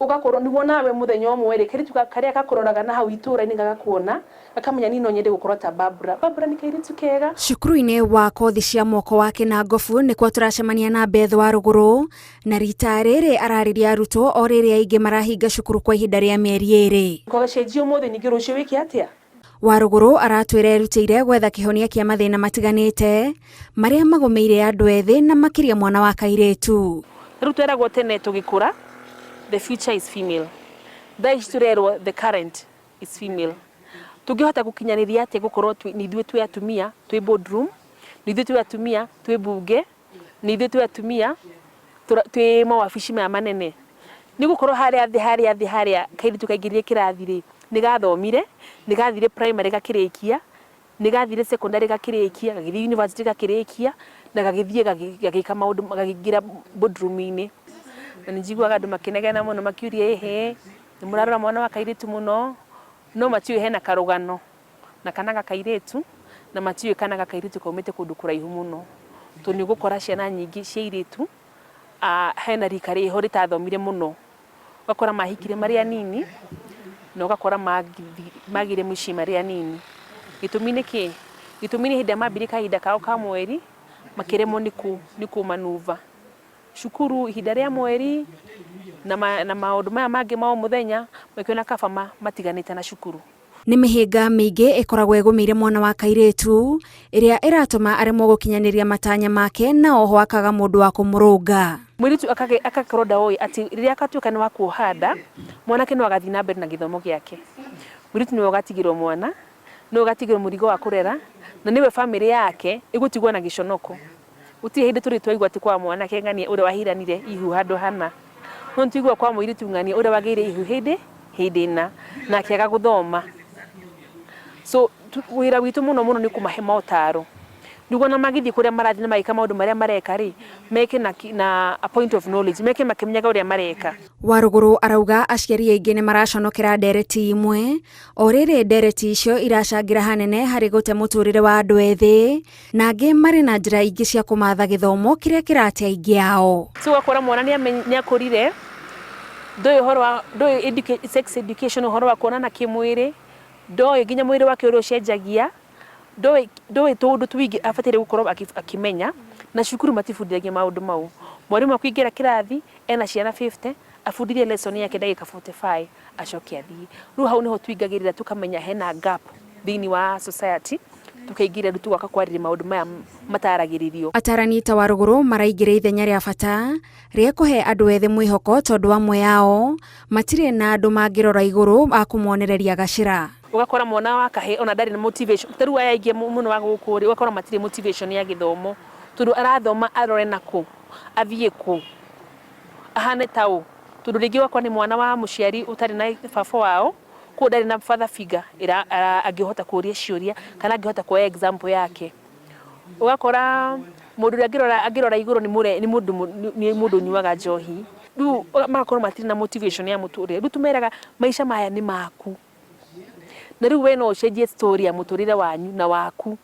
Ũgakorwo nĩguo nawe mũthenya ũmwe rĩ, kairĩtu karĩa gakũroraga na hau itũũra-inĩ gagakuona, gakamenya niĩ no nyende gũkorwo ta Barbara. Barbara nĩ kairĩtu kega. Cukuru-inĩ wa kothi cia moko wa Kĩnangobu nĩkuo tũracemania na Beth wa Rũgũrũ, na rita rĩrĩ ararĩria arutwo o rĩrĩ aingĩ marahinga cukuru kwa ihinda rĩa mĩeri ĩrĩ. Ũgacenjia ũmũthĩ ningĩ rũciũ wĩke atĩa? Warũgũrũ aratwĩra erutĩire gwetha kĩhonia kĩa mathĩna matiganĩte marĩa magũmĩire andũ ethĩ na makĩria mwana wa kairĩtu. Rĩu tweragwo tene tũgĩkũra the future is female, thaa ici tũrerwo the current is female. Tũngĩhota gũkinyanĩria atĩa gũkorwo nĩ ithuĩ twĩ atumia twĩ boardroom, nĩ ithuĩ twĩ atumia twĩ mbunge, nĩ ithuĩ twĩ atumia twĩ mawabici maya manene? Nĩ gũkorwo harĩa thĩ harĩa thĩ harĩa kairĩtu kaingĩrire kĩrathi rĩ, nĩ gathomire, nĩ gathire primary gakĩrĩkia, nĩ gathire secondary gakĩrĩkia, gagĩthiĩ university gakĩrĩkia, na gagĩthiĩ gagĩka maũndũ gakĩingĩra boardroom -inĩ. Na nĩ njiguaga andũ makĩnegena mũno makĩũria ĩhĩ, nĩ mũrarora mwana wa kairĩtu mũno, no matiũĩ hena karũgano na kana ga kairĩtu, na matiũĩ kana ga kairĩtu kaumĩte kũndũ kũraihu mũno. Tondũ nĩ ũgũkora ciana nyingĩ cia airĩtu hena rika rĩho rĩtathomire mũno, ũgakora mahikire marĩ anini na ũgakora magĩire mĩciĩ marĩ anini. Gĩtũmi nĩ kĩĩ? Gĩtũmi nĩ hĩndĩ ĩrĩa mambirie kahinda kao ka mweri makĩremwo nĩ kũ maneuver cukuru ihinda rĩa mweri na maũndũ maya mangĩ ma o mũthenya makĩona kaba matiganĩte na cukuru. Nĩ mĩhĩnga mĩingĩ ĩkoragwo ĩgũmĩire mwana wa kairĩtu ĩrĩa ĩratũma aremwo gũkinyanĩria matanya make na oho akaga mũndũ wa kũmũrũnga. Mũirĩtu agakorwo ndoĩ atĩ rĩrĩa agatuĩka nĩ wa kuoha nda, mwanake no agathiĩ na mbere na gĩthomo gĩake. Mũirĩtu nĩwe ũgatigĩrwo mwana, nĩwe ũgatigĩrwo mũrigo wa kũrera, na nĩwe bamĩrĩ yake ĩgũtigwo na gĩconoko. Gũtirĩ hĩndĩ tũrĩ twaigua atĩ kwa mwanake ng'ania ũrĩa wahiranire ihu handũ hana. No nĩ tũiguaga kwa mũirĩtu ng'ania ũrĩa wagĩire ihu hĩndĩ hĩndĩ ĩna na akĩaga gũthoma. So wĩra witũ mũno mũno nĩ kũmahe motaro nĩguo ona magĩthiĩ kũrĩa marathiĩ na magĩka maũndũ marĩa mareka rĩ, meke na na a point of knowledge, meke makĩmenyaga ũrĩa mareka. Warũgũrũ arauga aciari aingĩ nĩ maraconokera ndereti imwe, o rĩrĩ ndereti icio iracangĩra hanene harĩ gũte mũtũrĩre wa andũ ethĩ na angĩ marĩ na njĩra ingĩ cia kũmatha gĩthomo kĩrĩa kĩrate aingĩ ao. So ũgakora mwana nĩ akũrire ndoĩ ũhoro wa ndoĩ sex education ũhoro wa kuonana kĩmwĩrĩ, ndoĩ nginya mwĩrĩ wake ũrĩa ũcenjagia, ndoĩ ndoĩ tũũndũ tũingĩ abataire gũkorwo akĩmenya, na cukuru matibundithagia maũndũ mau. Mwarimũ akũingĩra kĩrathi ena ciana 50, abundithie lesson yake ndagĩka 45 acoke athiĩ. Rĩu hau nĩho tũingagĩrĩra tũkamenya hena gap thĩinĩ wa society, tũkaingĩrĩra rĩu tũgoka kwarĩrĩria maũndũ maya mataragĩrĩrio. Atarani ta Warũgũrũ maraingĩra ithenya rĩa bata rĩa kũhe andũ ethĩ mwĩhoko tondũ amwe ao matirĩ na andũ mangĩrora igũrũ a kũmonereria gacĩra. Ũgakora mwana wa kahĩĩ ona ndarĩ na motivation, ta rĩu aya aingĩ mũno a gũkũ rĩ, ũgakora matirĩ motivation ya gĩthomo, tondũ arathoma arore nakũ, athiĩ kũ, ahane ta ũ, tondũ rĩngĩ ũgakora nĩ mwana wa mũciari ũtarĩ na baba wao, koguo ndarĩ na father figure ĩrĩa angĩhota kũria ciũria kana angĩhota kuoya example yake. Ũgakora mũndũ ũrĩa angĩrora angĩrora igũrũ nĩ mũre nĩ mũndũ nĩ mũndũ ũnyuaga njohi, rĩu magakorwo matirĩ na motivation ya mũtũrĩre. Rĩu tũmeraga maica maya nĩ maku, na rĩu we no ũcenjie story ya mũtũrĩre wanyu na waku.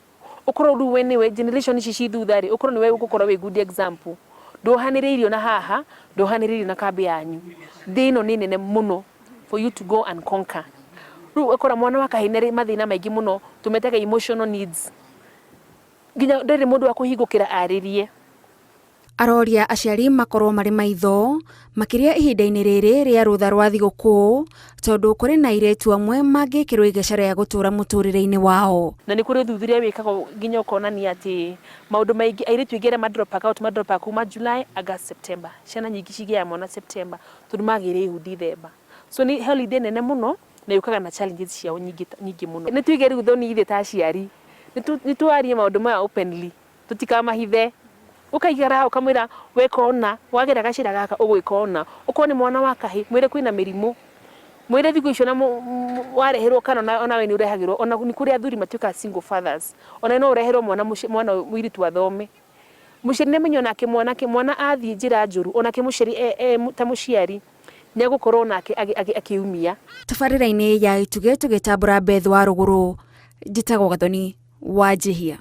Ũkorwo rĩu we nĩwe generation ici ci thutha rĩ, ũkorwo nĩwe ũgũkorwo wĩ good example. Ndohanĩrĩirio na haha, ndohanĩrĩirio na kambĩ yanyu. Thĩ ĩno nĩ nene mũno for you to go and conquer. Rĩu ũgakora mwana wa kahĩĩ nĩ arĩ mathĩna maingĩ mũno, tũmetaga emotional needs. Nginya ndarĩ mũndũ wa kũhingũkĩra arĩrie. Aroria aciari makorwo marĩ maitho, makĩria ihinda-inĩ rĩrĩ rĩa rũtha rwa thigũkũ, tondũ kũrĩ na airĩtu amwe mangĩkĩrwo igeca rĩa gũtũra mũtũrĩre-inĩ wao. Na nĩ kũrĩ ũthuthuria wĩkagwo nginya ũkonania atĩ maũndũ maingĩ airĩtu aingĩ arĩa ma drop out ma drop kuma July, August, September. Ciana nyingĩ cigĩaga mwana September tondũ magĩire ihu December. So nĩ holiday nene mũno na yũkaga na challenges ciao nyingĩ nyingĩ mũno. Nĩ tũige rĩu thoni ithuĩ ta aciari, nĩ twarie maũndũ maya openly. Tũtikamahithe. Ũkaigara hau ũkamwĩra weka ũna, wagera gacĩra gaka ũgwĩka ũna. Okorwo nĩ mwana wa kahĩĩ, mwĩre kwĩna mĩrimũ. Mwĩre thikũ ici ona wareherwo kana onawe nĩ ũrehagĩrwo, ona nĩ kũrĩ athuri matuĩkaga single fathers. Onawe no ũreherwo mwana mũciĩ mwana mũirĩtu athome. Mũciari nĩ amenye onake mwanake mwana athiĩ njĩra njũru, onake mũciari e ta mũciari nĩ egũkorwo onake akĩumia. Tabarĩra-inĩ ya Itugĩ tũgĩtambũra Beth wa Rũgũrũ, njĩtagwo Gathoni Wanjihia.